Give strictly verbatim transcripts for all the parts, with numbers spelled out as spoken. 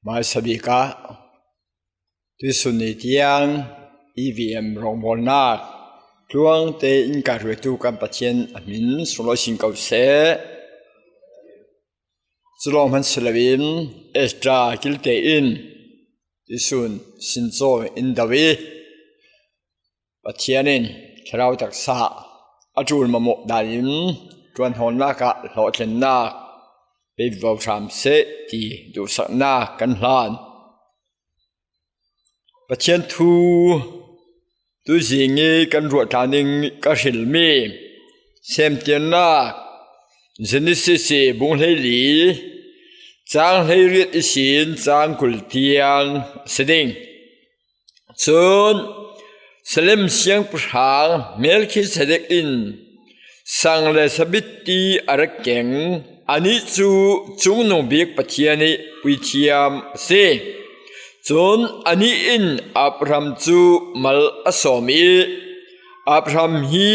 Hmaisa bik ah tuisun ni tiang E V M rawngbawlnak tluangte in ka ruaitu kan Pathian a hmin sunglawi sin ko seh. Culawng hman si loin Ezra kilte in tuisun sincaw in do i Pathian in thlarau taksa a ṭul mamawh danin ṭuanhawnnak ah hlawhtlinnak pe vivo hram seh ti duhsaknak kan hlan. Pathian thu tuzing i kan ruah tla ning ka hrilmi Semtirnak Genesis i bung hleili cang hleiriat ihsin cang kul tiang a si ding. Cun Salem siangpahrang Melkhizedek in sang le sabitti a rak keng, anih cu Cungnung Bik Pathian i puithiam a si. Cun anih in Abraham cu mal a sawm i Abraham hi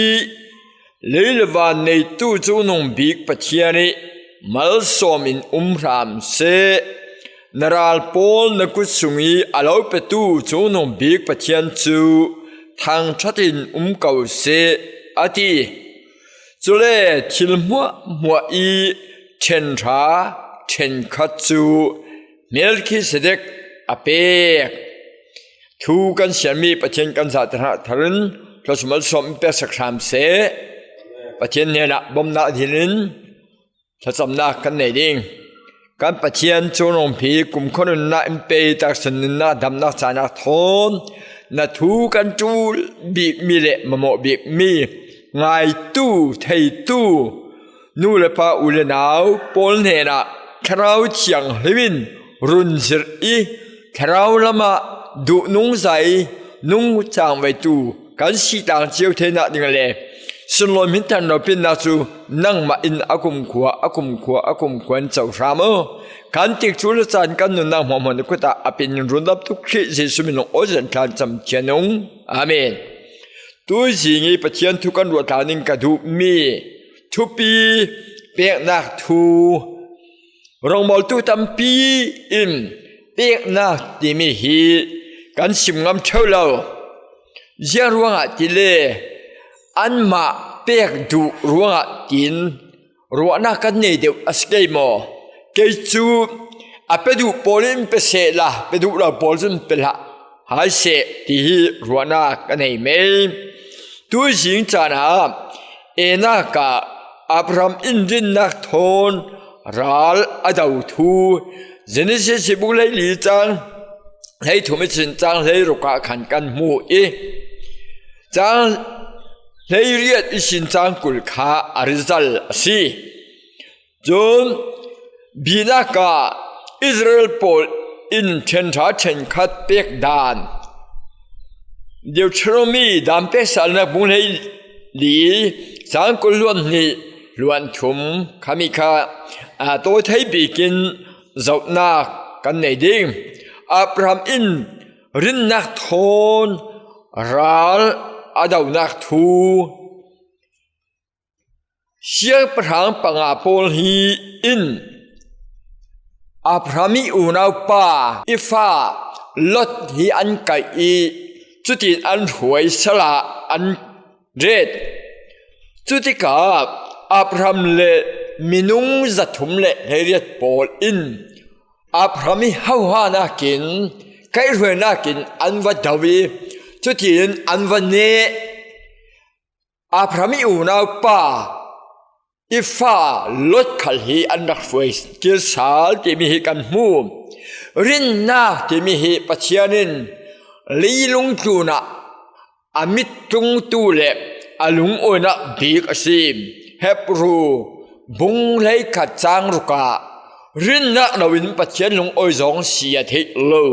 lei le van neitu Cungnung Bik Pathian i malsawm in um hram seh. Na ral pawl na kut sung i a lo petu Cungnung Bik Pathian cu thangṭhat in um ko seh, a ti. Cule thil hmuahhmuah i ṭhenhra ṭhenkhat cu Melkhizedek a pek. Thu kan siarmi Pathian kan zahtak thar in thluasual malsawm in peksak hram seh. Pathian hnenah bawmhnak dingin thlacamnak kan nei ding. Kan Pathian, Cungnung Bik, kumkhua nunnak in pe, taksa nunnak, damnak, cahnak thawn na thu kan ṭul bikmi le mamawh bikmi ngaitu, theitu, nu le pa, u le nau pawl hnenah Thlarau Thianghlim in run zirh i thlarau lamah duhnung zai nung cangveitu kan sitlang cio theinak ding le sunlawi hminthang ropinnak cu nangmah in a kumkhua, a kumkhua, a kumkhua in co hram u. Kan tikcu le caan kan nunnak hmuahhmuah na kut ah a pin rundamtu Khrih Jesuh min lawng aw zan thlan cam thian ung. Amen. Tuzing i Pathian thu kan ruah tla ning ka duhmi thupi peknak thu rawngbawltu tampi in peknak timi hi kan sim ngam ṭheu lo. Ziang ruangah tile anmah pek duh ruangah tiin ruahnak kan nei deuh a si kei maw? Kei cu a pe duh pawl in pe sehla, pe duh lo pawl cun pe hlah hai seh, ti hi ruahnak ka nei mei. Tuzing caan ah Enak ah Abraham in rinnak thawn ral a do thu Genesis bung hleili cang hleithum ihsin cang hleiruk ah khan kan hmu i cang hleiriat ihsin cang kul kha a result a si. Cun binak ah Israel pawl in ṭhenhra ṭhenkhat pek dan Deuteronomy dan peksalnak bung hleili cang kul hluan hnih hluan thum khami kha, aa, tawi thei bikin zohnak kan nei ding. Abraham in rinnak thawn ral a donak thu Siangpahrang panga pawl hi in Abraham i unaupa i fa Lot hi an kaih i cutin an hruai sal ah an ret. Cutikah Abraham le minung zathum le hleiriat pawl in Abraham i hohanak in kaihhruainak in an va do i cutin an va neh. Abraham i unaupa i fa Lot khal hi an rak hruai kir sal timi hi kan hmu. Rinnak timi hi Pathian in leilung tlunah a mit tlungtu le a lungawinak bik a si. Hebru bung hleikhat cang ruk ah rinnak loin Pathian lungawi zong si a theih lo.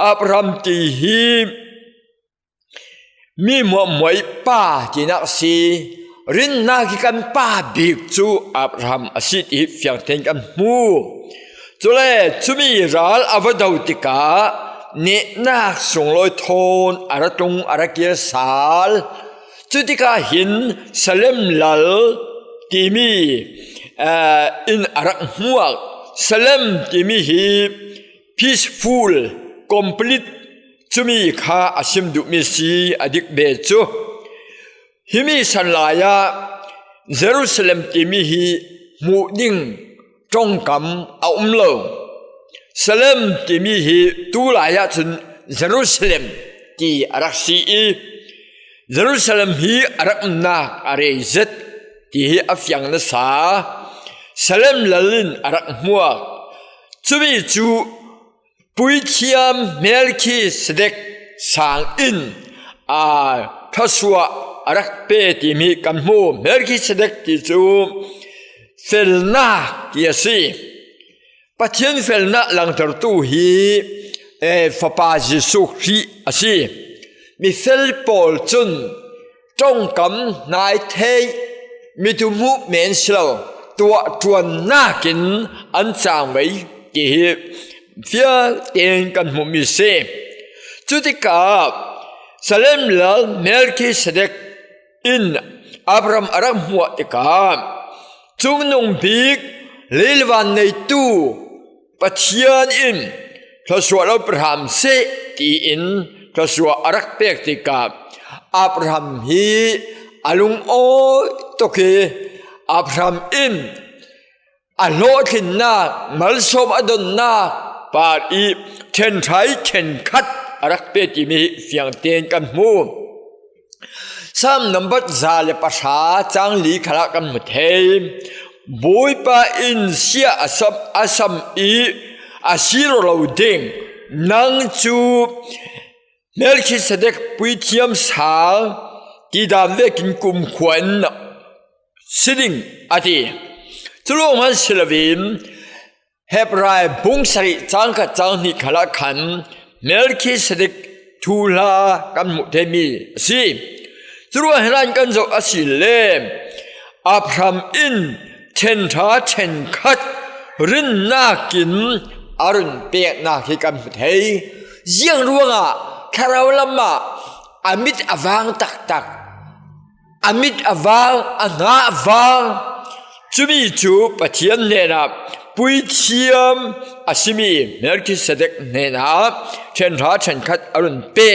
Abraham ti hi mi hmuahhmuah i pa tinak a si. Rinnak i kan pa bik cu Abraham a si ti hi fiang tein kan hmu. Cule cumi ral a va do tikah nehnak sunglawi thawn a ra tlung, a ra kir sal. Cutikah hin Salem lal timi, eh, in a rak hmuak. Salem timi hi peaceful, complete, cumi kha a sim duhmi si a dik ve cu. Himi san lai-ah Jerusalem timi hi hmuh ding ṭongkam a um lo. Salem timi hi tu lai-ah cun Jerusalem ti a rak si i, Jerusalem hi a rak umnak a rei zet ti hi a fiang nasa. Salem lal in a rak hmuak. Cumi cu puithiam Melchizedek sang in, aa, thluasuah a rak pe timi kan hmu. Melchizedek ti cu felnak ti a si. Pathian felnak langhtertu hi, eh, Fapa Jesuh Khrih a si. Mifel pawl cun ṭongkam hnai theih, mi thuhmuh men si lo, tuah ṭuannak in an cangvei ti hi fiang tein kan hmuhmi si. Cutikah Salem lal Melchizedek in Abraham a rak hmuah tikah cungnung bik, lei le van neitu Pathian in thluasuah lo pe hram seh tiin thluasuah a rak pek tikah Abraham hi a lungawi tuk i, Abraham in a hlawhtlinnak, malsawm a donnak par i ṭhenhra ṭhenkhat a rak pe timi hi fiang tein kan hmu. Salm nambat za le pahra cang li khalah kan hmu thei. Bawipa in sia a sam, a sam i a sir aw lo ding. Nang cu Melchizedek puithiam sang ti dan vekin kumkhua in na si ding, a ti. Cu lawng hman si loin Hebrai bung sarih cang khat cang hnih khalah khan Melchizedek thuhla kan hmuh theimi a si. Curuangah hin kan zoh a si le Abraham in ṭhenhra ṭhenkhat rinnak in a run peknak hi kan hmu thei. Ziang ruangah thlarau lamah a mit a vang taktak, a mit a vang, a hna a vang. Cumi cu Pathian hnenah puithiam a simi Melchizedek hnenah ṭhenhra ṭhenkhat a run pe.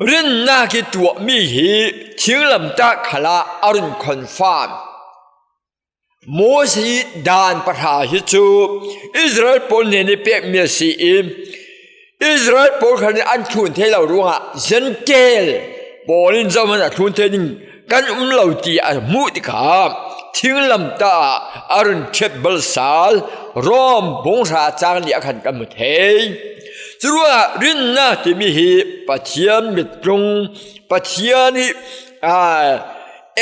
Rinnak i tuahmi hi thinglamtah khalah a run confirm. Moses dan pahra hi cu Israel pawl hnen i pekmi a si i, Israel pawl khan an thlun thei lo ruangah Jentail pawl in zohman a thlun thei ding kan um lo ti a hmuh tikah thinglamtah a run ṭhiat bal sal. Rom bung hra cang li a khan kan hmu thei. Curuangah rinnak timi hi Pathian mittlung, Pathian hi, aa,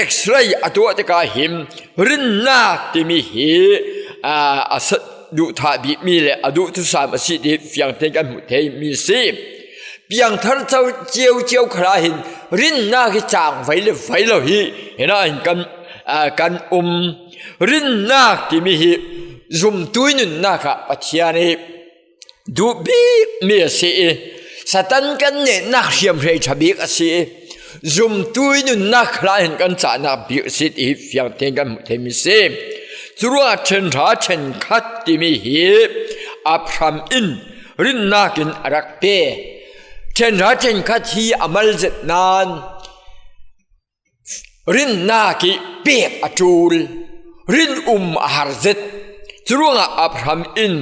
X-ray a tuah tikah hin rinnak timi hi, aa, a sa-, duhthah bikmi le a duhthusam a si ti fiang tein kan hmuh theimi a si. Piangthar co-, cio cio khalah hin rinnak hi cang vei le vei lo hi, hinah hin kan, aa, kan um. Rinnak timi hi zumtu i nunnak ah Pathian hi duh bikmi a si i, Satan kan nehnak hriamhrei ṭha bik a si i, zumtu i nunnak khalah hin kan cahnak bik a si ti hi fiang tein kan hmuh theimi a si. Curuangah ṭhenhra ṭhenkhat timi hi Abraham in rinnak in a rak pe. Ṭhenhra ṭhenkhat hi a mal zet nain rinnak i pek a ṭul, rinum a har zet. Curuangah Abraham in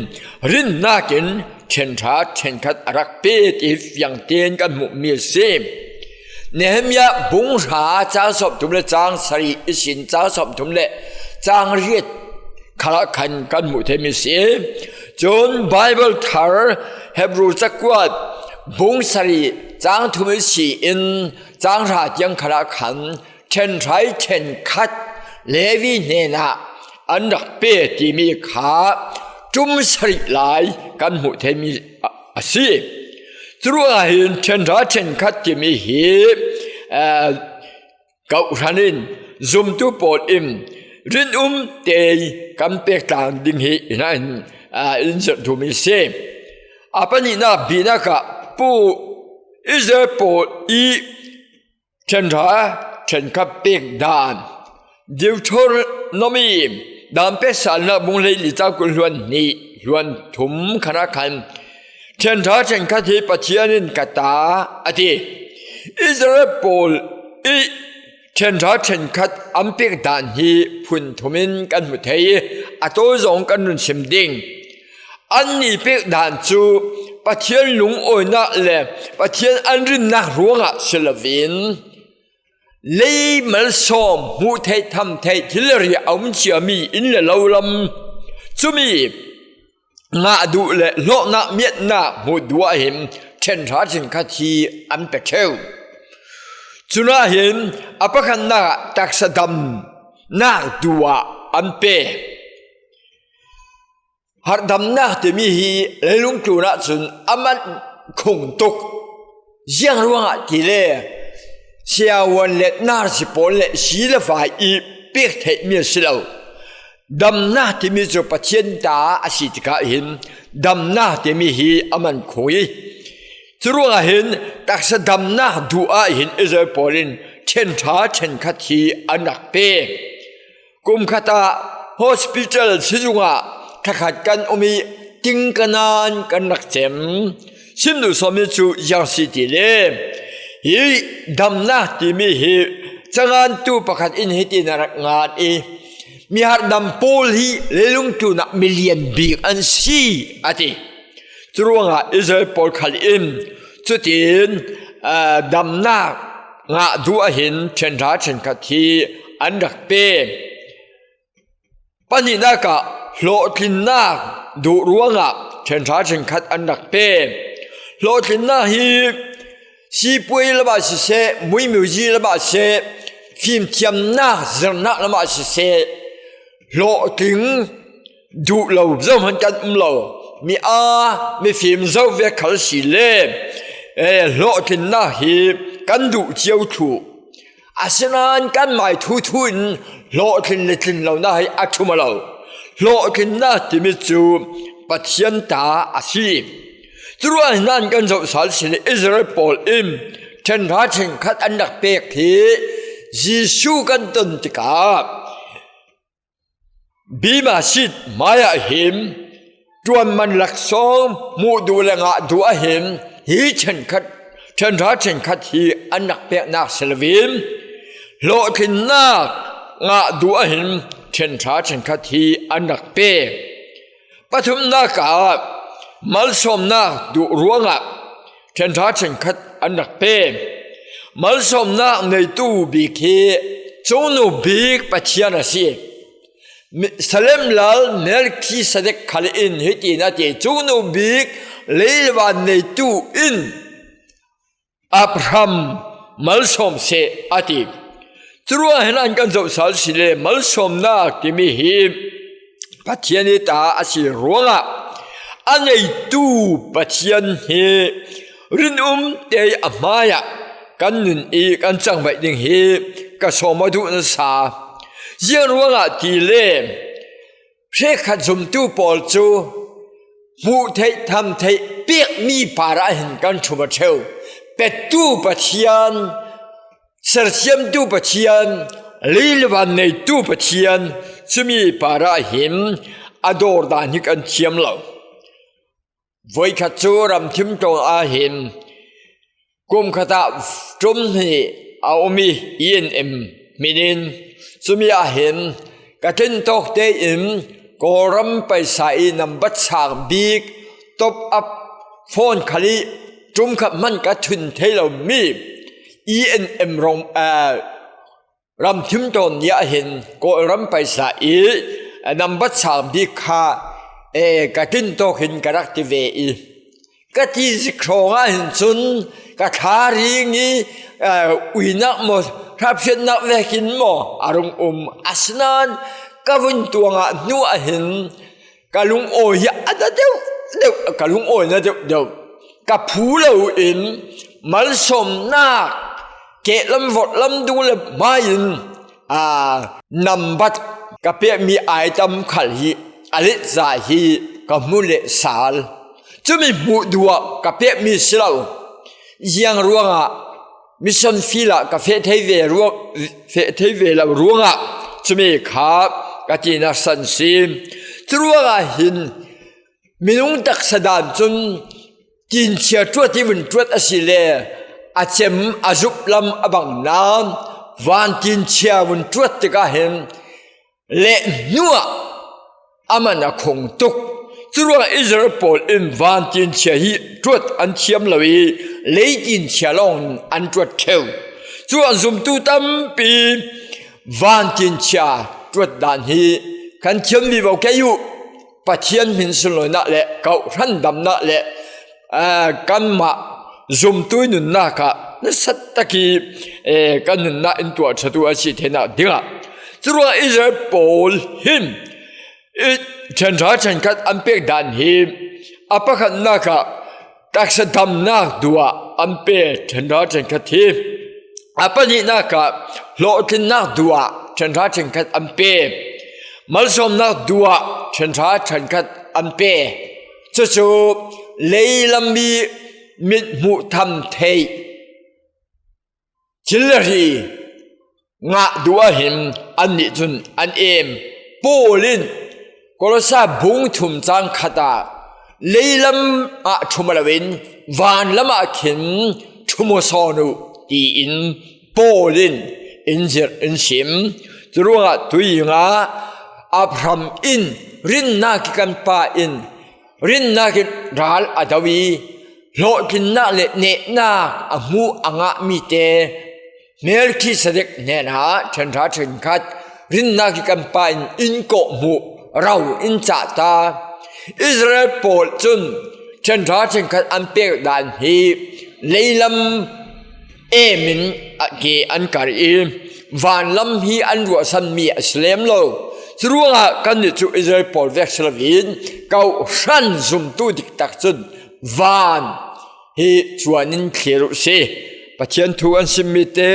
rinnak in ṭhenhra ṭhenkhat a rak pe ti fiang tein kan hmuhmi a si. Nehemiah bung hra cang sawmthum le cang sarih ihsin cang sawmthum le cang riat khalah khan kan hmuh theimi a si. Cun Baibal thar Hebru cakuat bung sarih cang thum ihsi in cang hra tiang khalah khan ṭhenhra ṭhenkhat Levi hnenah an rak pe timi kha ṭum sarih lai kan hmuh theimi a, a si. Curuangah hin ṭhenhra ṭhenkhat timi hi, aa, Kawhhran in zumtu pawl in rinum te kan pek tlang ding hi, hinah hin, aa, in zirh duhmi a si. A pahnihnak binak ah pu Israel pawl i ṭhenhra ṭhenkhat pek dan, Deuteronomy, dan pek salnak bung hleili cang kul hluan hnih hluan thum khan ah khan, ṭhenṭha ṭhenkhat hi Pathian in ka ta, a ti. Israel pawl i ṭhenṭha ṭhenkhat an pek dan hi phun thumin kan hmu thei i, a tawi zawng kan run sim ding. Anni pek dan cu Pathian lungawinak le Pathian an rinnak ruangah si loin, lei malsawm, hmuh theih, tham theih, thil le ri a um ciami inn le lo lam, cumi ngah duh le hlawknak miatnak hmuh duh ah hin ṭhenṭha ṭhenkhat hi an pe ṭheu. Cunah hin a pakhatnak ah taksa damnak duh ah an pe. Harhdamnak timi hi leilung tlun ahcun a man khung tuk. Ziang ruangah tile siavuan le narsi pawl le si le vai i pek theihmi a si lo. Damnak timi cu Pathian ta a si tikah hin damnak timi hi a man khung i, curuangah hin taksa damnak duh ah hin Israel pawl in ṭhenṭha ṭhenkhat hi an rak pe. Kum khat ah hospital sizung ah thla khat kan um i, tingka nan kan rak cem. Sim duh sawmi cu ziang si tile, hi damnak timi hi cangantu pakhat in hitin a rak ngan i, mi harhdam pawl hi leilung tlun ah milian bik an si, a ti. Curuangah Israel pawl khal in cutin, aa, damnak ngah duh ah hin ṭhenṭha ṭhenkhat hi an rak pe. Pahnihnak ah hlawhtlinnak duh ruangah ṭhenṭha ṭhenkhat an rak pe. Hlawhtlinnak hi sipuai lamah siseh, muimiuzi lamah siseh, fimthiamnak zirnak lamah siseh, hlawhtling duh lo zohman kan um lo. Mi aa, mifim zo vek khal si le, eh, hlawhtlinnak hi kan duh cio thluh. Asinain kanmai thuthu in hlawhtlin le tlin lonak hi a ṭhum a lo. Hlawhtlinnak timi cu Pathian ta a si. Curuangah hin kan zoh sal si le, Israel pawl in ṭhenṭha ṭhenkhat an rak pek hi Jesuh kan ton tikah, Bema seat hmaiah hin ṭuanman laksawng hmuh duh le ngah duh ah hin hi ṭhenkhat, ṭhenṭha ṭhenkhat hi an rak peknak si loin, hlawhtlinnak ngah duh ah hin ṭhenṭha ṭhenkhat hi an rak pe. Pathumnak ah malsawmnak duh ruangah ṭhenṭha ṭhenkhat an rak pe. Malsawmnak neitu bik hi cungnu bik Pathian a si. Mi-, Salem lal Melchizedek khal in hitin a ti, cungnu bik lei le van neitu in Abraham malsawm seh, a ti. Curuangah hin kan zoh sal si le, malsawmnak timi hi Pathian i ta a si ruangah a neitu Pathian hi rinum te a hmaiah kan nun i kan cangvaih ding hi ka sawm a duh nasa. Ziang ruangah ti le, hrekkhat zumtu pawl cu hmuh theih, tham theih, pekmi parah hin kan ṭhum a ṭheu. Petu Pathian, sersiamtu Pathian, lei le van neitu Pathian, cumi parah hin a dawr dan hi kan thiam lo. Voikhat cu ramthim ṭawn ah hin kum khat ah ṭum hnih a um i, E N M hmin in, cumi ah hin ka tlin tawk tein Kawlram paisa i nambat sang bik top up phone khal i ṭum khat hman ka thun thei lomi E N M rong, aa, ramthim ṭawn ni ah hin Kawlram paisa i, eh, nambat sang bik kha, eh, ka tlin tawk hin ka rak ti ve i, ka ti zik hrawng ah hin cun ka thla ring i, eh, uinak maw, hraphiatnak vekin maw a rung um. Asinain ka vun tuang ah hnu ah hin ka lungawi hi a na deuh deuh, ka lungawi na deuh deuh. Ka phu lo in malsawmnak kehlam vorhlam dung le hmai in, aa, nambat ka pekmi ai tam khal hi a let zah hi ka hmu leh sal. Cumi hmuh duh ah ka pekmi si lo. Ziang ruangah mission field ah ka feh thei ve ruang, feh thei ve lo ruangah cumi kha ka tinak san si. Curuangah hin Minung taksa dan cun tinchia ṭuat i vun ṭuat a si le a cem a zup lam a bang nain vantinchia vun ṭuat tikah hin leh hnuah a man a khung tuk. Curuangah Israel pawl in vantinchia hi ṭuat an thiam lo i leitinchia lawng an ṭuat ṭheu. Curuangah zumtu tampi vantinchia ṭuat dan hi kan thiam vivo kei uh. Pathian hmin sunlawinak le kawhhran damnak le, aa, kanmah zumtu i nunnak ah nasat tak i, ee, kan nunnak in tuahṭhatu a si theinak dingah. Curuangah Israel pawl hin i ṭhenhra ṭhenkhat an pek dan hi a pakhatnak ah taksa damnak duh ah an pe, ṭhenhra ṭhenkhat hi. A pahnihnak ah hlawhtlinnak duh ah ṭhenhra ṭhenkhat an pe. Malsawmnak duh ah ṭhenhra ṭhenkhat an pe. Cucu leilam i mithmuh tham theih thil le ri ngah duh ah hin annih cun an em. Paul in Kolose bung thum cang khat ah leilam ah ṭhum lo in vanlam ah khin ṭhum aw sawn uh tiin Paul in in zirh in sim. Curuangah tuingah Abraham in rinnak i kan pa in rinnak in ral a do i hlawhtlinnak le nehnak a hmuh a ngahmi te Melchizedek hnenah ṭhenhra ṭhenkhat rinnak i kan pa in in kawhhmuh ro in cah ta. Israel pawl cun ṭhenhra ṭhenkhat an pek dan hi leilam em in a ke an kar i vanlam hi an ruahsanmi a si lem lo. Curuangah kannih cu Israel pawl vek si loin kawhhran zumtu diktak cun van hi cuan in thlir uh si. Pathian thu an simmi te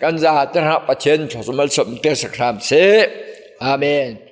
kan zaate hrangah Pathian thluachuah malsawm in peksak hram seh. Amen.